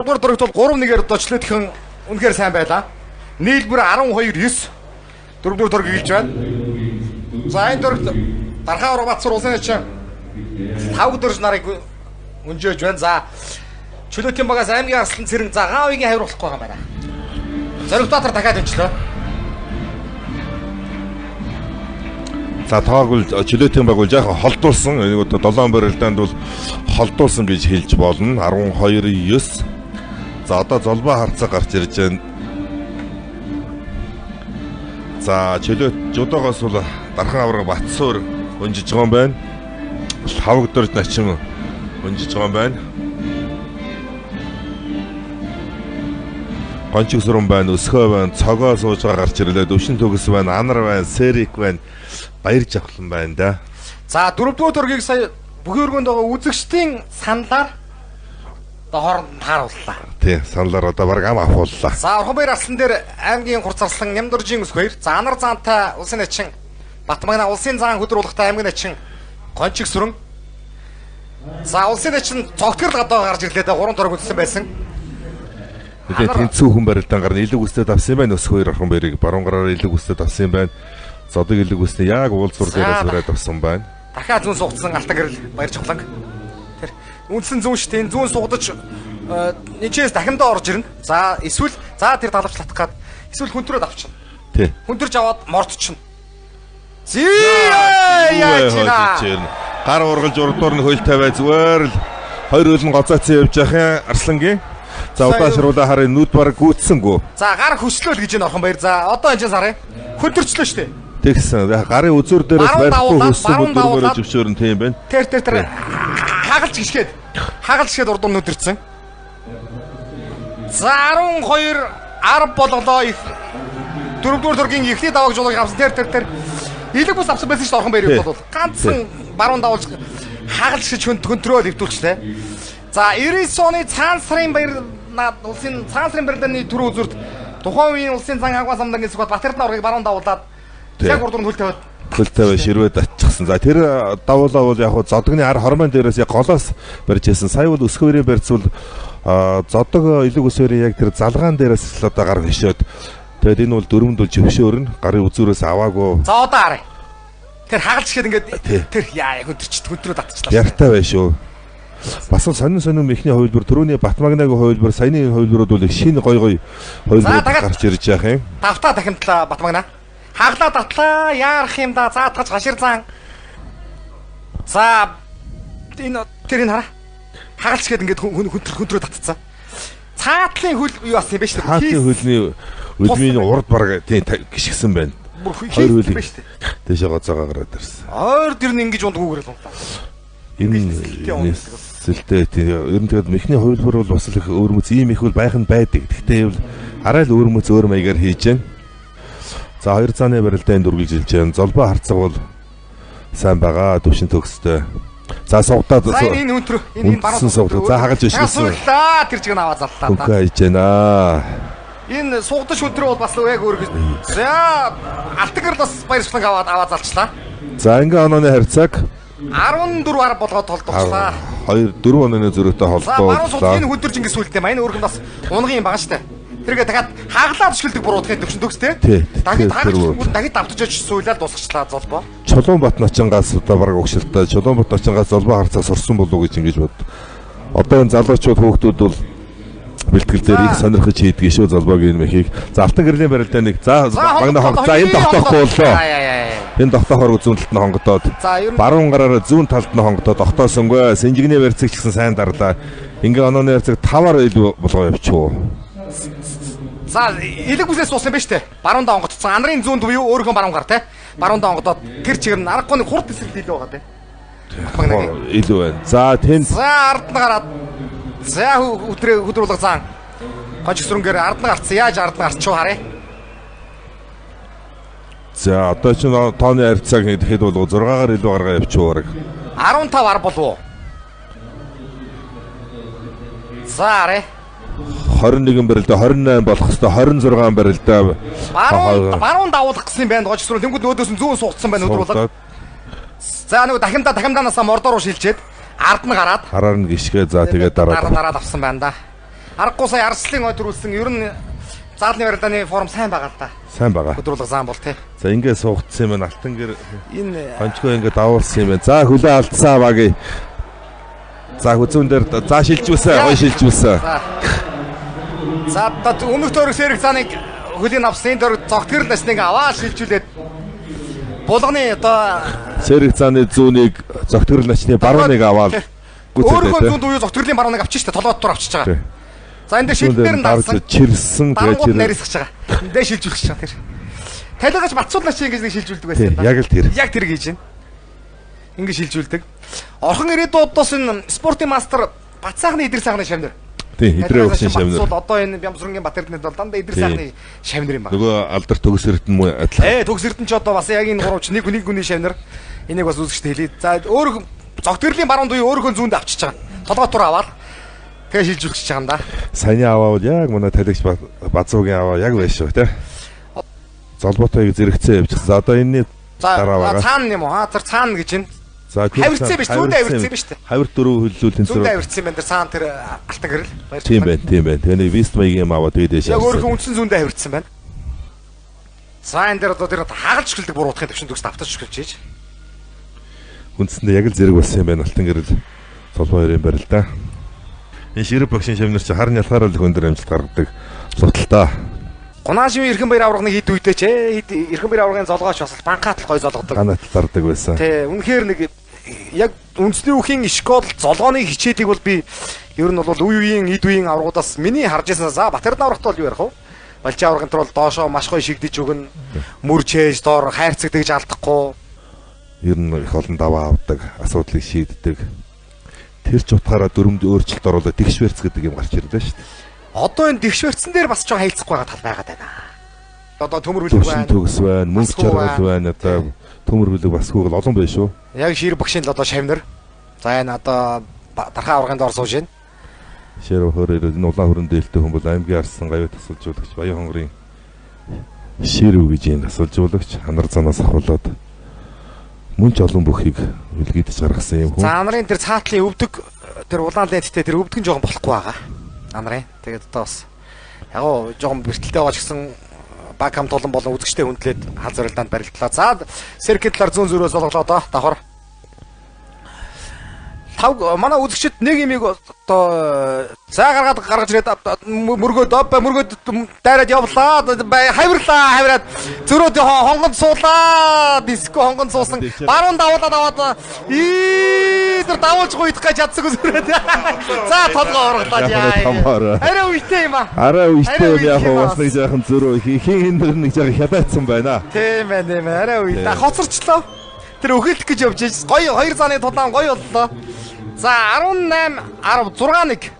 Дугаар дөрөвт бол 3-1-ээр одоо чөлөөтхөн үнэхээр сайн байлаа. Нийлбэр 12-9. Дөрөвдүгээр дөрөг гэлж байна. За энэ дөрөвт Дархан авраг Батсуур улсын начин Лхавг дөрж нарыг өнжөөж байна. За чөлөөтийн багаас аймгийн арслан цэрэн за Гаавыгийн хавир болохгүй байгаа юм байна. Зоригт Баатар дахиад өнчлөө. За тоог бол чөлөөтийн баг бол жаахан холдуулсан. Энийг одоо 7 барилдаанд бол холдуулсан гэж хэлж болно. 12-9. За одоо золбоо харцаа гарч ирж байна. За чөлөөт жудоогоос бол Дархан авраг Батсуур өнжиж байгаа юм байна. Лхавг дөрж начин өнжиж байгаа юм байна. Гончиг сүрэн байна, өсгөө байна, цогоо сууж байгаа гарч ирлээ. Төвшин төгс байна, анар байна, сэрик байна. Баяр жавхлан байна да. За дөрөвдүгээр дөргийг сая бүхий өргөнд байгаа үзэгчдийн саналаар одоо хооронд нь таарууллаа. Тий, саналаар одоо баг ам авахуллаа. За Орхонбаяр арслан дээр аймгийн хурц арслан Нямдуржийн өсгөө хоёр. За анар заантай улсын начин Батмагна улсын заан хөдөр уулгатай аймгийн начин Гончиг сүрэн. За улсын начин цогтгорл гадаа гарч ирлээ да 3 дөрөв үзсэн байсан. Тэгээ тэнцүү хүн барилдаан гарна. Илэг үстэд авсан юм байна. Өсгөө хоёр Орхонбаярыг баруун гараар илэг үстэд авсан юм байна. Зодог илэг үсний яг уулзуур дээрээс хүрээд авсан байна. Дахиад зүүн суугдсан алтан гэрэл баяр жавхланг. Тэр үндсэн зүүн шүү дээ. Энэ зүүн суугдаж нэгээс дахимдаа орж ирнэ. За эсвэл за тэр далавч латах гад эсвэл хүнтрээд авчихна. Тий. Хүнтэрж аваад мордчихно. Зээ яаж байна? Гар ургалж урдуур нь хөл тавиа зүгээр л хоёр хөл нь гоцооцсон явж явах юм Арслангийн. За удаашруулаа харъя нүд баг гүйтсэнгүү. За гар хөслөөл гэж энэ Орхонбаяр. За одоо энэ сарыг хүнтэрчлөө шүү дээ. Тэгсэн. Гарын үзүүр дээрээс барихгүй хөссөн өдөрмөрөө зөвшөөрн тийм байна. Тэр тэр тэр хагалж гიშгээд хагалж гიშгээд урдуур нүдэрсэн. За 12 10 болголоо их дөрөвдүгээр дөргийн эхний давааг жуулыг авсан. Тэр тэр тэр илэг бус авсан байсан шүү дээ Орхонбаярын бол ганцхан баруун давуулж хагалж гიშ хөнтрөөл хэвтүүлчлээ. За 99 оны цаан сарын баяр улсын цаан сарын барилдааны түрүү үзүүрт тухайн үеийн улсын зан агваа самдангийн сүхбат Батэрдэн аврагыг баруун давуулаад яг урдуур нь хөл тавиад хөл тавиа ширвээд атчихсан. За тэр давуулаа бол яг зодогны ар хормон дээрээс яг голоос барьж ирсэн. Сая бол өсгөөрийн барьцвал зодог илэг өсөөрийн яг тэр залгаан дээрээс л одоо гар хөшөөд тэгээд энэ бол дөрөмд бол зөвшөөрнө. Гарын үзүүрээс аваагүй. За одоо харъя. Тэр хагалж ихэд ингээд тэр яа хүнтэрч хүнтрөө татчихлаа. Яртай бай шүү. Бас л сонин сонин мэхний хувилбар түрүүний Батмагнагийн хувилбар саяны энэ хувилбарууд бол их шинэ гой гой хувилбарууд гарч ирж яах юм. Тавтаа дахимтлаа Батмагна. Хаглаа татлаа яарах юм да заатгаж хашир зан. За энэ тэр энэ хараа. Хагалж ихэд ингээд хүнтрөө татцсан. Цаатлын хөл юу асан юм бэ шүү дээ. Цаатлын хөлний өлмийн урд бараг тийм гიშгсэн байна. Хоёр хөл шүү дээ. Тэшээ гоцоогоо гараад ирсэн. Ойр дэр нь ингэж ундгүйгээр л унтаа. Энэ сэлтэй тийм ер нь тэгээд мэхний хувилбар бол бас л их өвөрмөц ийм их бол байх нь байдаг. Гэхдээ бол арай л өвөрмөц өөр маягаар хийж байна. За хоёр зааны барилдаанд үргэлжилж байна. Золбоо харцаг бол сайн байгаа. Төвшин төгстэй. За сугдаад энэ өнтр энэ баруун сугдаа. За хагалж ишгэлсэн. Сууглаа тэр чиг наваа заллаа. Хөнгө хайж байна. Энэ сугдаж өнтрөө бол бас яг өөр. За алтан гэрэл бас баяршлаг аваад аваа залчлаа. За ингээ онооны харьцааг 14 10 болгоод холдуулчлаа. 2 4 онооны зөрүүтэй холдууллаа. За баруун сугд энэ хүндэрч ингэ сүлдээ. Мань өөрхөн бас унгын юм байгаа штэ. Тэргээ дахиад хаглаад шүлдэг буруутахын төвшин төгстэй. Дахид хагалж дахид давтаж очиж суулаад дуусгачлаа золбоо. Чулуунбат начингаас одоо бараг өгшөлтөө Чулуунбат начингаас золбоо харцаа сурсан болов уу гэж ингэж бод. Одоо энэ залуучууд хүүхдүүд бол бэлтгэл дээр их сонирхож хийдэг шүү золбоогийн мэхийг. За алтан гэрлийн барилдаа нэг за багна хонг. За энэ тогтоохгүй боллоо. Энэ тогтоохоор зүүн талд нь хонгодоод баруун гараараа зүүн талд нь хонгодоод тогтоосонгүй. Сэнжигний барьцыг ч гэсэн сайн дарлаа. Ингээ онооны барьцыг 5-аар илүү болгоо явчихв. За илэг бүсээс суусан юм байна штэ. Баруундаа онгоцсон. Анарын зүүн буюу өөрийнхөө баруун гар те. Баруундаа онгодоод тэр чигээр нь аргагүй нэг хурд эсрэг илүү байгаа те. Илүү байна. За тэнд. За ард нь гараад за өдрөө хөдрүүлэг зан. Гонч сүрэнгээр ард нь гарцсан. Яаж ард нь гарчуу харъя. За одоо чинь тооны харьцааг хэд болов 6-аар илүү гаргаа явчихв бараг. 15 10 болов уу? За харъя. 21 барилдаа 28 болох хэвээр 26 барилдаа баруун давуулах гэсэн юм байна. Гож сүрэн тэнгууд нөөдөөс нь зүүн суугдсан байна өдрүүлэг. За нөгөө дахимданаасаа мордоо руу шилжээд ард нь гараад хараар нь гიშгээ за тэгээд дараад авсан байна да. Аргагүй сая арслын ой төрүүлсэн. Ер нь заалны барилдааны форм сайн байгаа л да. Сайн байгаа. Өдрүүлэг зам бол тий. За ингээ суугдсан юм байна. Алтан гэр энэ хончгоо ингээ давуулсан юм байна. За хүлээ алдсан багийн. За хүзүүн дээр за шилжүүлсэн. Гой шилжүүлсэн. За одоо өмнөх тойрог сэрэг зааныг хөлийн авсан. Энэ тойрог зогтгөрл насныг аваа шилжүүлээд булганы одоо сэрэг зааны зүүнийг зогтгөрл начны барууныг аваад өөрийнхөө зүүн буюу зогтгөрлийн барууныг авчих штэ толгойд тур авчиж байгаа. За энэ дээр шилдээр нь дарсан чирсэн тэгээд нарийсгаж байгаа. Энд дээр шилжүүлэх гэж байгаа тэр. Талигаж Батсуулнаа чи ингэж нэг шилжүүлдэг байсан юм да. Яг л тэр. Яг тэр хийж байна. Ингэж шилжүүлдэг. Орхон ирээдүйдээс энэ спортын мастер Батсаахны Идэр сайхны шавнар. Тийм, Идрээ өгсөн шавнар. Батсуул одоо энэ Бямсрынгийн Бат Эрдэнэт бол дандаа Идэр сайхны шавнар юм байна. Нөгөө алдар төгс эрдэнэ мөн адилхан. Төгс эрдэнэ ч одоо бас яг энэ гурав ч нэг нэг хүний шавнар. Энийг бас үзэгчтэй хэлье. За өөр зогтгөрлийн баруун дуй өөрийнхөө зүүнд авчиж байгаа. Толгой тур аваад тэгээ шилжүүлэх гэж байгаа юм да. Саяны аваа бол яг манай талигч Базуугийн аваа яг байж шүү те. Золботойг зэрэгцээ явчихсан. За одоо энэний дараа байгаа. Цаана юм уу? Тэр цаана гэж байна. За хавирцсан биш, зүүндээ авирцсан биш үү? Хавир дөрөв хөллүүл тэнцвэр. Зүүндээ авирцсан байна. Тэр цаана тэр алтан гэрэл. Тийм байна, тийм байна. Тэгээ нэг вист маягийн юм аваад тэгээд яг өөрийнхөө үндсэн зүүндээ авирцсан байна. За энэ дээр одоо тэр хагалж эхэлдэг буруутахын төвшин төгс давтаж эхэлж ийж. Үндсэндээ яг л зэрэг болсон юм байна. Алтан гэрэл золбоо хоёрын барилдаа. Энэ ширэг багшийн шавнар чи харн ялахаараа л өндөр амжилт гаргадаг луталтай. Гунаашийн Эрхэн баяр аврагны хэд үедээ ч Эрхэн баяр аврагын золгооч бас банкаатал гой золгодог. Ганат дардаг байсан. Тэ үнэхээр нэг яг үндэсний үхийн школ золгооны хичээлийг бол би ер нь бол үе үеийн эд үеийн аврагуудаас миний харж байсан. За Батэрдэн аврагт бол юу ярих вэ? Балжин аврагын төр бол доошоо маш гоё шигдэж өгнө. Мөр чээж доор хайрцаг тэгж алдахгүй. Ер нь их олон даваа авдаг, асуудлыг шийддэг. Тэр ч утгаараа дөрөмд өөрчлөлт оруулаад тэгш барьц гэдэг юм гарч ирлээ шүү дээ. Одоо энэ тэгш барьцсан дээр бас жоохон хаилцахгүй байгаа тал байгаад байна. Одоо төмөр бүлэг байна. Төгс байна, мөнгө чаргал байна, одоо төмөр бүлэг басгүй бол олон байна шүү. Яг шир багшийн л одоо шавнар. За энэ одоо дархаа аврагын доор сууж байна. Шир хөөрөөр энэ улаан хүрэн дээлтэй хүн бол аймгийн арсан гавь тасалжуулагч Баян хонгорын ширв гэж энэ тасалжуулагч ханар занаас ахуулаад мөн ч олон бүхийг үлгийдэж гаргасан юм хүн. За анарын тэр цаатлын өвдөг тэр улаан ленттэй тэр өвдөг нь жоохон болохгүй байгаа. Анарын. Тэгээд одоо бас яг гоо жоохон бэртэлтэй байгаа ч гэсэн баг хам тулан болон үзэгчтэй хүндлээд хал зорилдаанд барилдлаа. За серкийн талаар зүүн зүрээс болголоо доо давхар. Тав манай үзэгчд нэг юмыг одоо за гаргаад гаргаж ирээд мөргөөд мөргөөд дайраад явлаа хавирлаа хавираад зөрөөд хонгонд суулаа диско хонгонд суусан баруун давуулаад аваад тэр давуулж гуйдах гэж чадсангүй зөрөөд за толгой ургалаа яа арай үедээ юм аа арай үедээ юм яг бас нэг жаахан зөрөө хин энэ нэг жаахан хятаацсан байна тийм байна тийм арай үе хоцорчлоо тэр өхөлдөх гэж явж ийж гоё хоёр зааны тулаан гоё боллоо. За 18 10 6 1.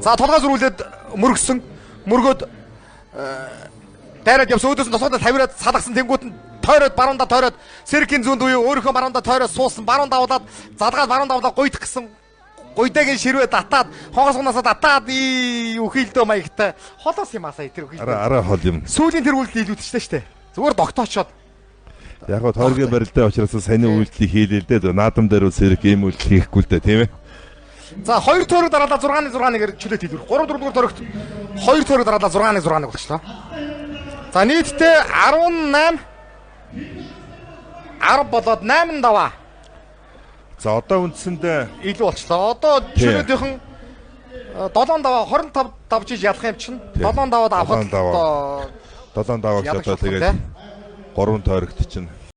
За толгой зөрүүлээд мөргсөн. Мөргөөд дайраад явсан. Өөдөөс нь тосгодод хавираад салгасан тэнгуут нь тойроод баруунда тойроод сэркийн зүүнд үе өөрийнхөө баруунда тойроод суусан. Баруун давуулаад залгаад баруун давуулаад гуйдах гэсэн. Гуйдагийн ширвээ татаад хонгор сунаасаа татаад үхэлдөө маягтай. Холоос юм аа сая тэр үхэлдөө. Арай хол юм. Сүүлийн тэр үйлдэл илүүдчихлээ штэ. Зүгээр тогтоочоод. Яг го тойргийн барилдаа учраас саяны үйлдэлийг хийлээ л дээ. Наадам дээр бол сэрэг ийм үйлдэл хийхгүй л дээ, тийм ээ. За хоёр тойрог дараалал 6-ны 6-1-ээр чөлөөт хийлгэх. 3 4 дугаар тойрогт хоёр тойрог дараалал 6-ны 6-1 болчихлоо. За нийтдээ 18 10 болоод 8 даваа. За одоо үндсэндээ илүү болчлоо. Одоо чөлөөтийнхэн 7 даваа 25 давж иж ялах юм чинь 7 даваад авахад одоо 7 даваагч одоо тэгээд 3 тойрогт чинь